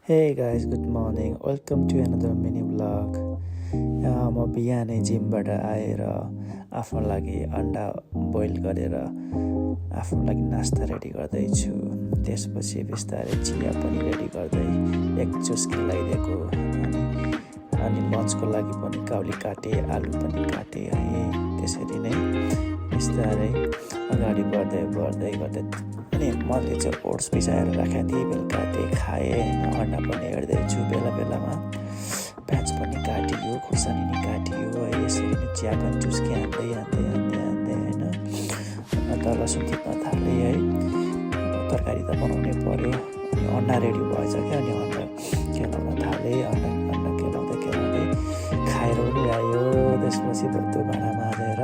Hey guys, good morning. Welcome to another mini vlog. म बिहानै जिमबाट आएर आफ्नो लागि अन्डा बोइल गरेर आफ्नो लागि नास्ता रेडी गर्दैछु। त्यसपछि बिस्तारै चिया पनि रेडी गर्दै एक जुस खेलाइदिएको अनि लन्चको लागि पनि काउली काटेँ, आलु पनि काटेँ है। त्यसरी नै बिस्तारै अगाडि बढ्दै गर्दै अनि मैले चाहिँ ओट्स भिजाएर राखेको थिएँ, बेलुका त्यही खाएँ होइन। अन्डा पनि हेर्दैछु, बेला बेलामा प्याज पनि काटियो, खुर्सानी नि काटियो है। यसरी नै चियाको जुस हान्दै होइन अदुवा लसुन टिप्न थालेँ है। तरकारी त बनाउनै पर्यो अनि अन्डा रेडी भएछ क्या। अनि अन्डा केलाउन थालेँ, अन्डा केलाउँदै खाएर पनि आयो। त्यसपछि त्यो भाँडा माझेर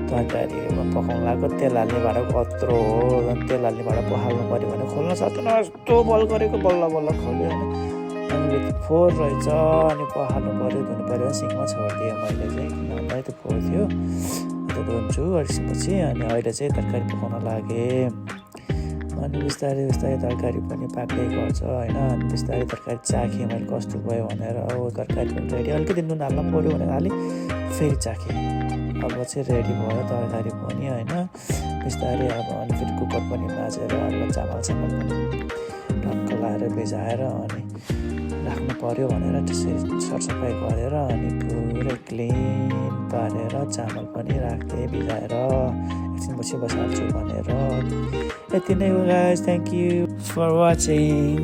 तरकारीमा पकाउनु लाग्यो। तेल हाल्ने भाँडा कत्रो हो, झन् तेल हाल्ने भाँडा पखाल्नु पऱ्यो भने खोल्न सक्दैन, यस्तो बल गरेको बल्ल खोल्यो होइन। अनि फोहोर रहेछ अनि पखाल्नु पऱ्यो, धुनु पऱ्यो, सिङमा छोडिदिएँ मैले चाहिँ, किनभने त्यो फोहोर थियो। अन्त धुन्छु त्यसपछि अनि अहिले चाहिँ तरकारी पकाउन लागेँ। अनि बिस्तारै तरकारी पनि पाक्दै गर्छ होइन। अनि बिस्तारै तरकारी चाखेँ मैले कस्तो भयो भनेर। तरकारी पनि रेडी, अलिकति नुन हाल्न पऱ्यो भनेर हालेँ, फेरि चाखेँ। अब चाहिँ रेडी भयो तरकारी पनि होइन। बिस्तारै अब अनि फेरि कुकर पनि माझेर अब चामल पनि ढक्क लाएर भिजाएर अनि राख्नु पऱ्यो भनेर त्यसरी सरसफाइ गरेर अनि पुरै क्लिन पारेर चामल पनि राख्थेँ भिजाएर, एकछिनपछि बसाल्छु भनेर। यति नै हो guys, thank you for watching.